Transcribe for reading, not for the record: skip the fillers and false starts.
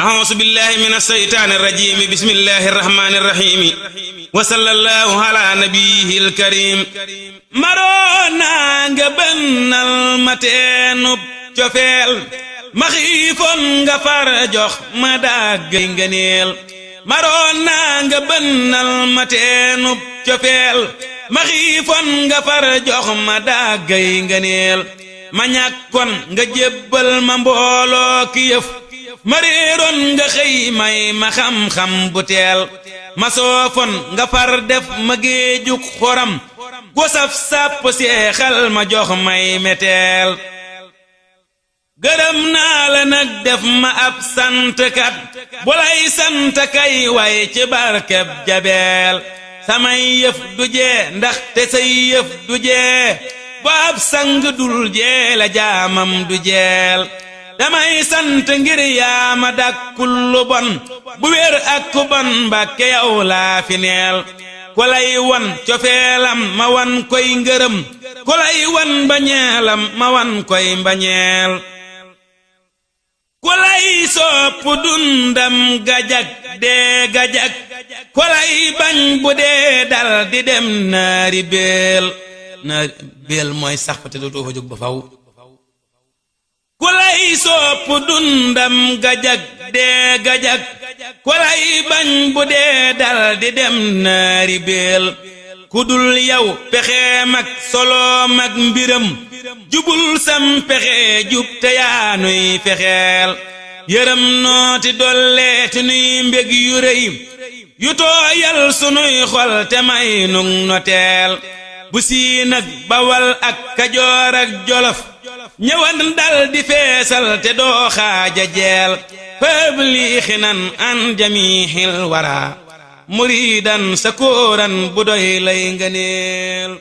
أعوذ بالله من الشيطان الرجيم بسم الله الرحمن الرحيم وصلى الله على نبيه الكريم maroona nga bennal ma teenub cofeel ma xiifoon nga far jox ma daggay ngëneel maroona nga bennal ma teenub cofeel ma xiifoon nga far jox ma daggay ngëneel ma ñàkkoon nga jébbal ma mbooloo ki yëf ma réeroon nga xëy may ma xam-xam bu teel ma soofoon nga far def ma géejuk xoram gu saf sàpp seexal ma jox may meteel gërëm naa la nag def ma ab santkat bu lay sant kay way ci barkeb jabeel samay yëf du jee ndax te say yëf du jee bu ab sang dul jee la jaamam du jeel damay sant ngir yaa ma dàkkul lu bon bu wér ak ku bon Mbàkke yow laa fi neel ku lay wan cofeelam ma wan koy ngërëm ku lay wan bañeelam ma wan koy mbañeel ku lay sopp dundam gajak dee gajak ku lay bañ bu dee dal di dem naari beel mooy sax fa te dootoo fa jóg ba faw ku lay sopp dundam gajak dee gajak ku lay bañ bu dee dal di dem naari beel ku dul yow pexeem ak soloom ak mbiram jubul sam pexe jub te yaa nuy fexeel yërëm nooti dolleeti nuy mbég yu rëy yu tooyal sunuy xol te may nun noteel bu sii nag Bawal ak Kajoor ak Jolof ñëwan dal di feesal te doo xaaja jeel fabli xinan an jamihil wara muridan sakuran bu doy lay ngëneel